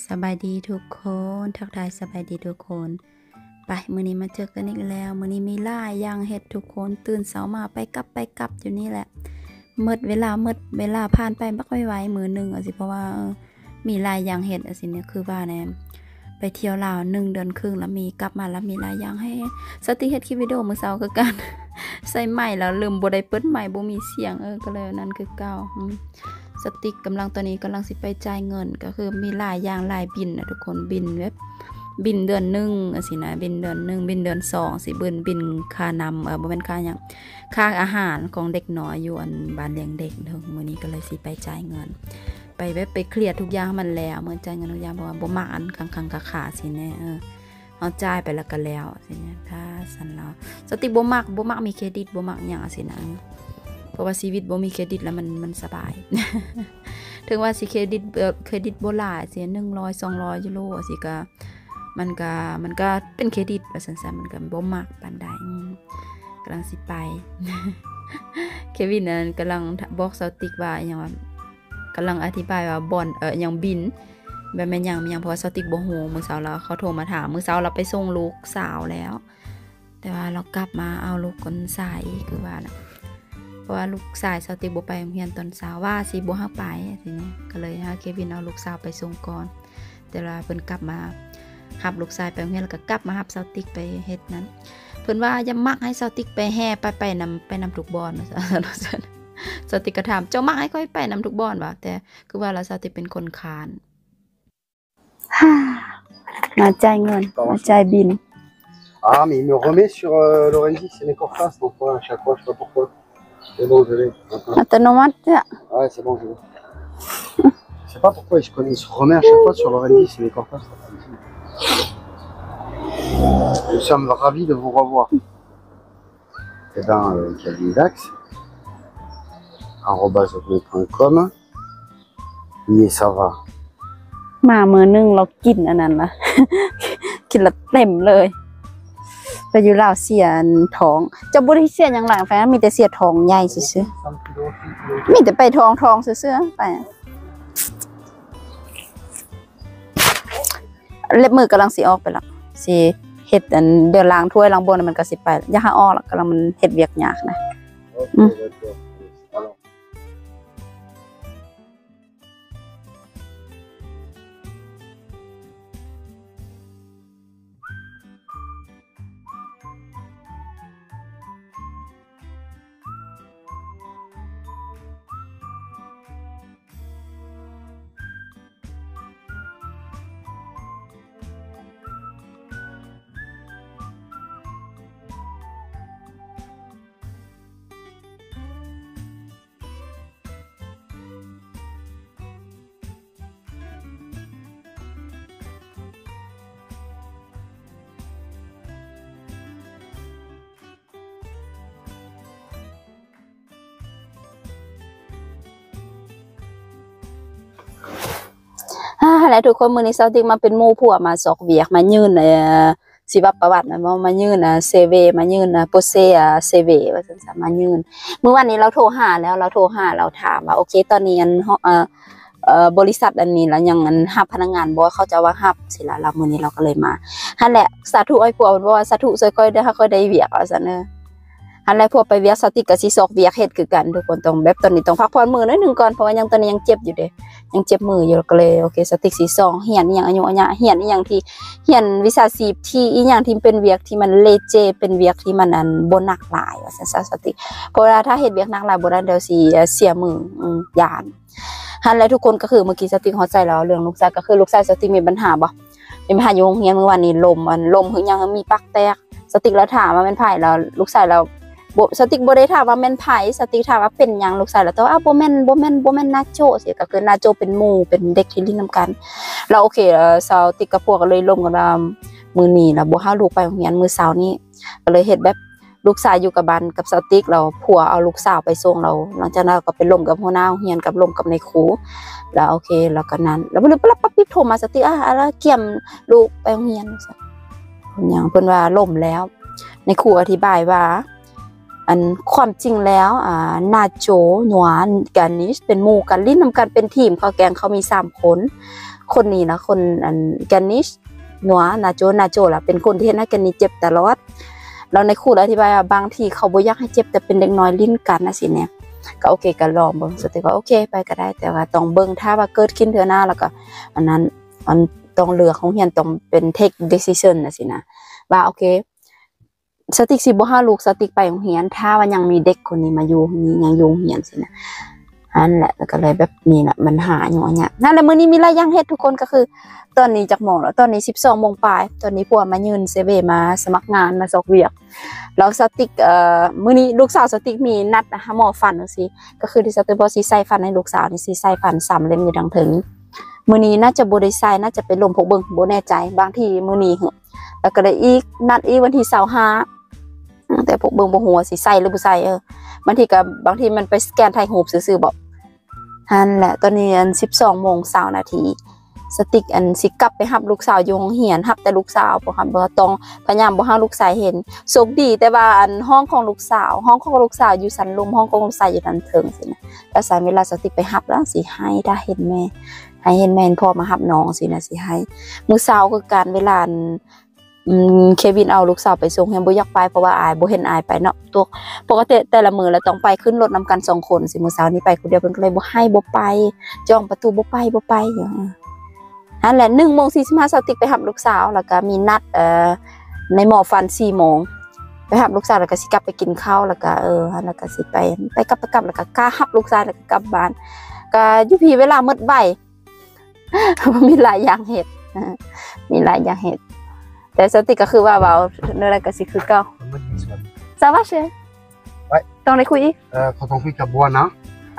ສະບາຍດີທຸກຄົນ ທັກທາຍສະບາຍດີທຸກຄົນ. ໄປ ມື້ນີ້ມາເຈີກັນອີກແລ້ວ. ມື້ນີ້ມີຫຼາຍຢ່າງເຮັດທຸກຄົນ. ຕື່ນເຊົ້າມາໄປກັບ ໄປກັບຢູ່ນີ້ແຫຼະ. ໝົດເວລາ ໝົດເວລາຜ່ານໄປບັກໄວໆ ມື້ໜຶ່ງ ວ່າຊີ້ ເພາະວ່າ ເອີ ມີຫຼາຍຢ່າງເຮັດ ວ່າຊີ້ນະ. ຄືວ່າແນ ໄປທ່ຽວລາວໜຶ່ງເດືອນຄຶ່ງ ແລ້ວມີ ກັບມາແລ້ວມີຫຼາຍຢ່າງໃຫ້ເຮັດ. ສະຕິເຮັດຄລິບວິດີໂອມື້ເຊົ້າຄືກັນ ໃສ່ໄມແລ້ວລືມ ບໍ່ໄດ້ເປີດໄມ ບໍ່ມີສຽງ ເອີ ກໍເລີຍນັ້ນຄືເກົ່າ. ອືມ ສະຕິກຳລັງ ຕອນນີ້ກຳລັງຊິໄປຈ່າຍເງິນ ກໍຄືມີຫຼາຍຢ່າງຫຼາຍບິນນະທຸກຄົນ. ບິນແບບ ບິນເດືອນໜຶ່ງ ຈັ່ງຊີ້ນະ ບິນເດືອນໜຶ່ງ ບິນເດືອນສອງ ຊິເບິ່ງບິນຄ່ານ້ຳ ເອີ ບໍ່ແມ່ນຄ່າຫຍັງ ຄ່າອາຫານຂອງເດັກນ້ອຍຢູ່ອັນບ້ານລ້ຽງເດັກເດີ. ມື້ນີ້ກໍເລີຍຊິໄປຈ່າຍເງິນ ໄປແບບໄປເຄລຍທຸກຢ່າງໃຫ້ມັນແລ້ວ ເມືອຈ່າຍເງິນທຸກຢ່າງ ເພາະວ່າບໍ່ມັກອັນຄ້າງໆຄາໆຊີ້ນະ. ເອີ ເຮົາຈ່າຍໄປແລ້ວກໍແລ້ວຊີ້ນະ. ຖ້າຊັ້ນແລ້ວ ສະຕິກບໍ່ມັກ ບໍ່ມັກມີເຄຣດິດ ບໍ່ມັກຫຍັງຊີ້ນະ. ເອີ ເພາະວ່າຊີວິດບໍ່ມີເຄຣດິດແລ້ວມັນ ມັນສະບາຍ. ເຖິງວ່າຊິເຄຣດິດ ເອີ ເຄຣດິດບໍ່ຫຼາຍຊີ້ ໜຶ່ງຮ້ອຍ ສອງຮ້ອຍຢູໂຣຊີ້ ກໍ ມັນກະ ມັນກະເປັນເຄຣດິດວ່າຊັ້ນຊະ ມັນກະບໍ່ມັກປານໃດ. ອືມ ກຳລັງຊິໄປ ເຄວິນນັ້ນກຳລັງ ບອກສາວຕິກວ່າ ອີ່ຫຍັງວ່າ ກຳລັງອະທິບາຍວ່າບ່ອນ ເອີ ຫຍັງ ບິນ ແບບແມ່ນຫຍັງ ແມ່ນຫຍັງ ເພາະວ່າສາວຕິກບໍ່ຮູ້. ມື້ເຊົ້າລາວ ເຂົາໂທມາຖາມ ມື້ເຊົ້າລາວໄປສົ່ງລູກສາວແລ້ວ ແຕ່ວ່າລາວກັບມາເອົາລູກກ່ອນສາຍອີກ ຄືວ່ານະ ເພາະວ່າລູກຊາຍສາວຕິກບໍ່ໄປໂຮງຮຽນຕອນເຊົ້າ ວ່າຊິບໍ່ໃຫ້ໄປຊີ້ນະ. ກໍເລີຍໃຫ້ເຄວິນເອົາລູກສາວໄປສົ່ງກ່ອນ ແຕ່ວ່າເພິ່ນກັບມາຮັບລູກຊາຍໄປໂຮງຮຽນ ແລ້ວກໍກັບມາຮັບສາວຕິກໄປເຮັດນັ້ນ. ເພິ່ນວ່າຢາກມັກໃຫ້ສາວຕິກໄປແຫ່ ໄປ ໄປນຳ ໄປນຳທຸກບ່ອນ ວ່າຊັ້ນ. ສາວຕິກກໍຖາມ ເຈົ້າມັກໃຫ້ຂ້ອຍໄປນຳທຸກບ່ອນຫວາ? ແຕ່ຄືວ່າລາວ ສາວຕິກເປັນຄົນຄ້ານ. ມາຈ່າຍເງິນ ມາຈ່າຍບິນ. Ah, mais il me remet sur, euh, Lorenzi, c'est mes cortas, donc ouais, à chaque fois, je sais pas pourquoi. C'est bon, je l'ai. Attends. ອັດຕະໂນມັດເນາະ. Ouais, c'est bon, je l'ai. Je sais pas pourquoi il se remet à chaque fois sur Lorenzi, c'est mes cortas. Nous sommes ravis de vous revoir. Eh ben, euh, Calvin Dax, arobase hotmail point com. Oui, ça va. ມາມື້ໜຶ່ງລາວກິນອັນນັ້ນລະ ກິນລະເຕັມເລີຍ. ໄປຢູ່ລາວເສຍອັນທ້ອງ. ເຈົ້າບໍ່ໄດ້ເສຍຫຍັງຫຼາຍ ແຟນ ມີແຕ່ເສຍທ້ອງໃຫຍ່ຊື່ໆ. ມີແຕ່ໄປທ້ອງ ທ້ອງຊື່ໆ ໄປ. ເລັບມືກຳລັງຊິອອກໄປລະ ຊິເຮັດອັນ ດຽວລ້າງຖ້ວຍລ້າງບ່ອນ ມັນກໍຊິໄປ. ຢາກໃຫ້ອອກລະ ກຳລັງ ມັນເຮັດວຽກຍາກນະ. ອືມ. ອ່າ ແລະ ທຸກຄົນ ມື້ນີ້ສາວຕິກມາເປັນໝູ່ຜົວ ມາຊອກວຽກ ມາຍື່ນ ເອີ ຊີວະປະຫວັດ ແມ່ນບໍ່ ມາຍື່ນ ອ່າ ເຊເວ ມາຍື່ນ ອ່າ ໂປເຊ ອ່າ ເຊເວ ວ່າຊັ້ນຊະ ມາຍື່ນ. ມື້ວານນີ້ລາວໂທຫາແລ້ວ ລາວໂທຫາ ລາວຖາມວ່າ ໂອເຄ ຕອນນີ້ ອັນ ເອີ ເອີ ບໍລິສັດອັນນີ້ລະຍັງ ອັນ ຮັບພະນັກງານບໍ່ ເຂົາເຈົ້າວ່າຮັບຊີ້ລະ. ລາວ ມື້ນີ້ລາວກໍເລີຍມາ. ຫັ້ນແຫຼະ ສາທຸ ອ້າຍຜົວເພິ່ນບອກວ່າ ສາທຸ ຊ່ວຍຂ້ອຍເດີ້ ໃຫ້ຂ້ອຍໄດ້ວຽກ ວ່າຊັ້ນເອີ. ຫັ້ນແຫຼະ ພວກໄປວຽກ ສາວຕິກກໍຊິຊອກວຽກເຮັດຄືກັນທຸກຄົນ. ຕ້ອງແບບ ຕອນນີ້ຕ້ອງພັກຜ່ອນມື້ໜ້ອຍໜຶ່ງກ່ອນ ເພາະວ່າຍັງ ຕອນນີ້ຍັງເຈັບຢູ່ເດ ຍັງເຈັບມືຢູ່. ກໍເລີຍ ໂອເຄ ສາວຕິກຊິຊອກຮຽນອີ່ຫຍັງ ອາຍຸອາຍະ ຮຽນອີ່ຫຍັງທີ່ ຮຽນວິຊາຊີບທີ່ ອີ່ຫຍັງທີ່ເປັນວຽກທີ່ມັນເລເຈ ເປັນວຽກທີ່ມັນ ອັນ ບໍ່ໜັກຫຼາຍ ວ່າຊັ້ນຊະ ສາວຕິກ. ເພາະວ່າຖ້າເຮັດວຽກໜັກຫຼາຍບໍ່ໄດ້ ດຽວຊິເສຍມື ອືມ ຢ້ານ. ຫັ້ນແຫຼະທຸກຄົນ ກໍຄືເມື່ອກີ້ສາວຕິກຮອດໃສແລ້ວ ເລື່ອງລູກຊາຍ ກໍຄືລູກຊາຍສາວຕິກມີບັນຫາບໍ່ ມີບັນຫາຢູ່ໂຮງຮຽນ. ມື້ວານນີ້ລົ້ມ ອັນ ລົ້ມຄືຫຍັງ ມີປາກແຕກ. ສາວຕິກລະຖາມວ່າແມ່ນໃຜ ແລ້ວລູກຊາຍລະບໍ່ ສາວຕິກບໍ່ໄດ້ຖາມວ່າແມ່ນໃຜ ສາວຕິກຖາມວ່າເປັນຫຍັງ ລູກຊາຍລະຕອບວ່າ ບໍ່ແມ່ນ ບໍ່ແມ່ນ ບໍ່ແມ່ນນາໂຈ ຊີ້ ກໍຄືນາໂຈເປັນໝູ່ ເປັນເດັກທີ່ຫຼິ້ນນຳກັນ. ແລ້ວໂອເຄ ເອີ ສາວຕິກກັບຜົວກໍເລີຍລົມກັນວ່າ ມື້ນີ້ລະບໍ່ໃຫ້ລູກໄປໂຮງຮຽນ ມື້ເຊົ້ານີ້ ກໍເລີຍເຮັດແບບ ລູກຊາຍຢູ່ກັບບ້ານກັບສາວຕິກ ແລ້ວຜົວເອົາລູກສາວໄປສົ່ງ ແລ້ວຫຼັງຈາກນັ້ນກໍໄປລົມກັບຫົວໜ້າໂຮງຮຽນ ກັບລົມກັບນາຍຄູ. ແລ້ວໂອເຄ ແລ້ວກໍນັ້ນ ແລ້ວປະປັບປິບໂທມາ ສາວຕິກ ອາ ລະກຽມລູກໄປໂຮງຮຽນ ຫຍັງ ເພິ່ນວ່າລົ້ມແລ້ວ. ນາຍຄູອະທິບາຍວ່າ ອັນ ຄວາມຈິງແລ້ວ ອາ ນາໂຈ ນົວາ ການິຊ ເປັນໝູ່ກັນ ຫຼິ້ນນຳກັນເປັນທີມ ເຂົາແກງເຂົາມີສາມຄົນ. ຄົນນີ້ນະ ຄົນອັນແກນນິດ ໜັວນາໂຈ ນາໂຈລະເປັນຄົນທີ່ເຮັດໃຫ້ແກນນິດເຈັບຕະຫຼອດ. ແລ້ວນາຍຄູລະອະທິບາຍວ່າ ບາງທີເຂົາບໍ່ຢາກໃຫ້ເຈັບ ແຕ່ເປັນເດັກນ້ອຍຫຼິ້ນກັນນະຊີ້ແນະ. ກໍໂອເຄ ກໍລອງເບິ່ງ. ສະຕິກວ່າ ໂອເຄ ໄປກໍໄດ້ ແຕ່ວ່າຕ້ອງເບິ່ງ ຖ້າວ່າເກີດຂຶ້ນເທື່ອໜ້າ ແລ້ວກໍອັນນັ້ນ ອັນຕ້ອງເລືອກໂຮງຮຽນ ຕ້ອງເປັນ take decision ນະຊີ້ນະ ວ່າໂອເຄ ສະຕິກຊິບໍ່ໃຫ້ລູກສະຕິກໄປໂຮງຮຽນ ຖ້າວ່າຍັງມີເດັກຄົນນີ້ມາຢູ່ ຍັງຢູ່ໂຮງຮຽນຊີ້ນະ. ຫັ້ນແຫຼະ ກໍເລີຍແບບນີ້ລະ ມັນຫາຫຍຸ້ງຫາຍາກ. ຫັ້ນແຫຼະ ມື້ນີ້ມີຫຼາຍຢ່າງເຮັດທຸກຄົນ ກໍຄືຕອນນີ້ຈັກໂມງແລ້ວ? ຕອນນີ້ສິບສອງໂມງປາຍ. ຕອນນີ້ຜົວມາຍື່ນເຊເວ ມາສະໝັກງານ ມາຊອກວຽກ. ແລ້ວສະຕິກ ເອີ ມື້ນີ້ລູກສາວສະຕິກມີນັດຫາໝໍຟັນຈັ່ງຊີ້ ກໍຄືທີ່ສະຕິກບອກຊິໃສ່ຟັນໃຫ້ລູກສາວນີ້ ຊິໃສ່ຟັນສາມເຫຼັ້ມຢູ່ທາງເທິງ. ມື້ນີ້ໜ້າຈະບໍ່ໄດ້ໃສ່ ໜ້າຈະໄປລົມພວກເບິ່ງ ບໍ່ແນ່ໃຈ ບາງທີມື້ນີ້ ແລ້ວກໍໄດ້ອີກ ນັດອີກວັນທີຊາວຫ້າ ແຕ່ພວກເບິ່ງບໍ່ຮູ້ວ່າຊິໃສ່ຫຼືບໍ່ໃສ່. ເອີ ບາງທີກໍ ບາງທີມັນໄປສະແກນຖ່າຍຮູບຊື່ໆບໍ. ຫັ້ນແຫຼະ ຕອນນີ້ອັນສິບສອງໂມງຊາວນາທີ ສະຕິກອັນຊິກັບໄປຮັບລູກສາວຢູ່ໂຮງຮຽນ ຮັບແຕ່ລູກສາວ ບໍ່ຮັບ ບໍ່ຕ້ອງ ພະຍາຍາມບໍ່ໃຫ້ລູກຊາຍເຫັນ. ໂຊກດີແຕ່ວ່າອັນຫ້ອງຂອງລູກສາວ ຫ້ອງຂອງລູກສາວຢູ່ຊັ້ນລຸ່ມ ຫ້ອງຂອງລູກຊາຍຢູ່ຊັ້ນເທິງຊີ້ນະ. ແລ້ວຊັ້ນເວລາສະຕິກໄປຮັບແລ້ວຊິໄຫ້ ຖ້າເຫັນແມ່ ໃຫ້ເຫັນແມ່ ເຫັນພໍ່ມາຮັບນ້ອງຊີ້ນະ ຊິໄຫ້. ມື້ເຊົ້າຄືກັນ ເວລາອັນ ອືມ ເຄວິນເອົາລູກສາວໄປສົ່ງ ຍັງບໍ່ຢາກໄປ ເພາະວ່າອາຍ ບໍ່ເຫັນອາຍໄປເນາະ. ຕົວ ປົກກະຕິແຕ່ລະມື້ລະຕ້ອງໄປຂຶ້ນລົດນຳກັນສອງຄົນ ຊິມື້ເຊົ້ານີ້ໄປຄົນດຽວ ເພິ່ນກໍເລີຍບໍ່ໃຫ້ ບໍ່ໄປ ຈ້ອງປະຕູ ບໍ່ໄປ ບໍ່ໄປ. ຫັ້ນແຫຼະ ໜຶ່ງໂມງສີ່ສິບຫ້າ ສະຕິກໄປຮັບລູກສາວ ແລ້ວກໍມີນັດ ເອີ ໃນໝໍຟັນສີ່ໂມງ ໄປຮັບລູກສາວ ແລ້ວກໍຊິກັບໄປກິນເຂົ້າ ແລ້ວກໍ ເອີ ແລ້ວກໍຊິໄປ ໄປກັບ ໄປກັບ ແລ້ວກໍກະຮັບລູກຊາຍ ແລ້ວກໍກັບບ້ານ. ກໍຢູ່ພີ້ເວລາໝົດໄວ ມີຫຼາຍຢ່າງເຮັດ ມີຫຼາຍຢ່າງເຮັດ ແຕ່ສະຕິກກໍຄືວ່າເວົ້າແນວໃດກໍຊິຄືເກົ່າ. Comment this one? Ça va, chérie? Ouais. ຕ້ອງໄດ້ຄຸຍອີກ? Euh, quand on clique à Boana,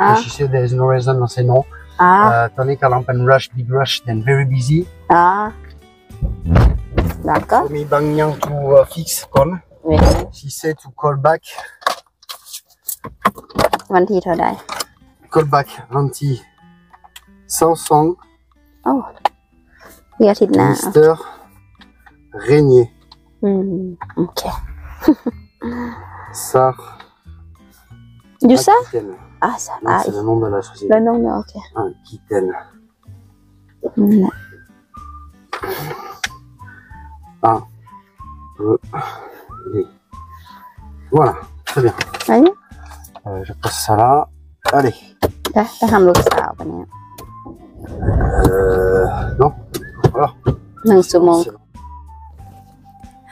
ah, she said there is no reason, no, c'est non. Ah. Euh, tandis qu'elle en pleine rush, big rush, then very busy. Ah. D'accord. Mi bang yang tu, euh, fix kon. Oui. She said to call back. ວັນທີເທົ່າໃດ? Call back ວັນທີຊາວສອງ. ໂອ້ ອີກອາທິດໜ້າ. Mister Régnier. ອືມ ໂອເຄ. Sar. You sar? Aquitaine. Ah, ça. Non, ah, c'est le nom de la société. Le nom de, ok. Aquitaine. ນັ້ນແຫຼະ. Ah, euh, oui. Voilà, très bien. Allez. Euh, je passe ça là. Allez. ໄປ ໄປຫາລູກສາວປະນີ້. Euh, non. Voilà. ໜຶ່ງຊົ່ວໂມງ.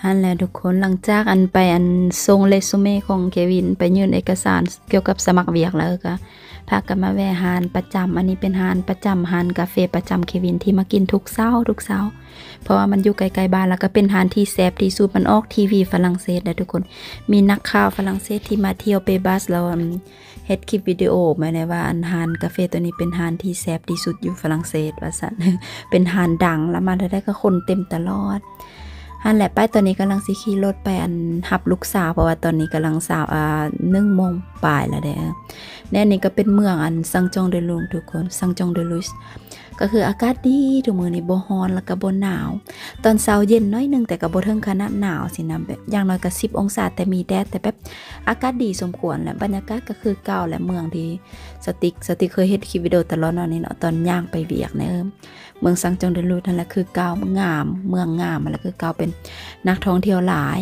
ຫັ້ນແຫຼະທຸກຄົນ ຫຼັງຈາກອັນໄປອັນສົ່ງເຣຊູເມຂອງເຄວິນ ໄປຍື່ນເອກະສານກ່ຽວກັບສະໝັກວຽກແລ້ວ ກໍພາກັນມາແວ່ຮ້ານປະຈຳ. ອັນນີ້ເປັນຮ້ານປະຈຳ ຮ້ານກາເຟປະຈຳເຄວິນ ທີ່ມາກິນທຸກເຊົ້າ ທຸກເຊົ້າ ເພາະວ່າມັນຢູ່ໃກ້ໆບ້ານ ແລ້ວກໍເປັນຮ້ານທີ່ແຊບທີ່ສຸດ. ມັນອອກທີວີຝຣັ່ງເສດໄດ໋ທຸກຄົນ ມີນັກຂ່າວຝຣັ່ງເສດທີ່ມາທ່ຽວເປບັສ ແລ້ວ ອັນ ເຮັດຄລິບວິດີໂອມາແນ່ວ່າ ອັນຮ້ານກາເຟໂຕນີ້ເປັນຮ້ານທີ່ແຊບທີ່ສຸດຢູ່ຝຣັ່ງເສດວ່າຊັ້ນ ເປັນຮ້ານດັງ ລະມາເທື່ອໃດກໍຄົນເຕັມຕະຫຼອດ. ຫັ້ນແຫຼະ ໄປຕອນນີ້ກຳລັງຊິຂີ່ລົດໄປອັນຮັບລູກສາວ ເພາະວ່າຕອນນີ້ກຳລັງຊາວ ອ່າ ໜຶ່ງໂມງປາຍແລ້ວເດ້. ແນວນີ້ກໍເປັນເມືອງອັນ Saint-Jean-de-Luz ທຸກຄົນ Saint-Jean-de-Luz ກໍຄືອາກາດດີ ທຸກມື້ນີ້ບໍ່ຮ້ອນ ແລ້ວກໍບໍ່ໜາວ. ຕອນເຊົ້າເຢັນໜ້ອຍໜຶ່ງ ແຕ່ກໍບໍ່ເຖິງຂະໜາດໜາວຊີ້ນະ ແບບຢ່າງໜ້ອຍກໍສິບອົງສາ ແຕ່ມີແດດ ແຕ່ແບບ ອາກາດດີສົມຄວນ ແລະ ບັນຍາກາດກໍຄືເກົ່າ ແລະ ເມືອງທີ່ສະຕິກ ສະຕິກເຄີຍເຮັດຄລິບວິດີໂອຕະຫຼອດເນາະ ນີ້ເນາະ ຕອນຍ່າງໄປວຽກໃນເມືອງ Saint-Jean-de-Luz ຫັ້ນແຫຼະ ຄືເກົ່າ ງາມ ເມືອງງາມ ແລ້ວຄືເກົ່າ ເປັນນັກທ່ອງທ່ຽວຫຼາຍ.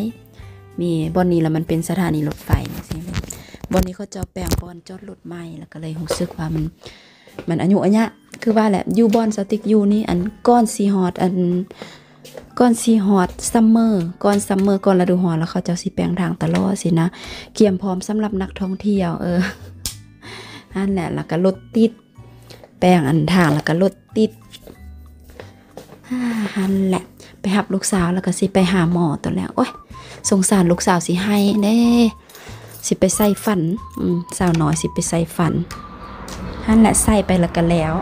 ມີບ່ອນນີ້ລະມັນເປັນສະຖານີລົດໄຟຈັ່ງຊີ້ ບ່ອນນີ້ເຂົາເຈົ້າແປງບ່ອນຈອດລົດໃໝ່ ແລ້ວກໍເລີຍຮູ້ສຶກວ່າມັນ ມັນອາຍຸອາຍະ ຄືວ່າແຫຼະ ຢູ່ບ່ອນສະຕິກຢູ່ນີ້ ອັນ ກ່ອນຊິຮອດ ອັນ ກ່ອນຊິຮອດ summer ກ່ອນ summer ກ່ອນລະດູຮ້ອນ ແລ້ວເຂົາເຈົ້າຊິແປງທາງຕະຫຼອດຊີ້ນະ ກຽມພ້ອມສຳລັບນັກທ່ອງທ່ຽວ ເອີ ຫັ້ນແຫຼະ ແລ້ວກໍລົດຕິດ ແປງອັນທາງ ແລ້ວກໍລົດຕິດ ຫັ້ນແຫຼະ ໄປຮັບລູກສາວ ແລ້ວກໍຊິໄປຫາໝໍຕົວແລ້ວ. ໂອ້ຍ ສົງສານລູກສາວຊິໄຫ້ເດ້. ຊິໄປໃສ່ຟັນ ອືມ ສາວນ້ອຍຊິໄປໃສ່ຟັນ ຫັ້ນແຫຼະ ໃສ່ໄປແລ້ວກໍແລ້ວ.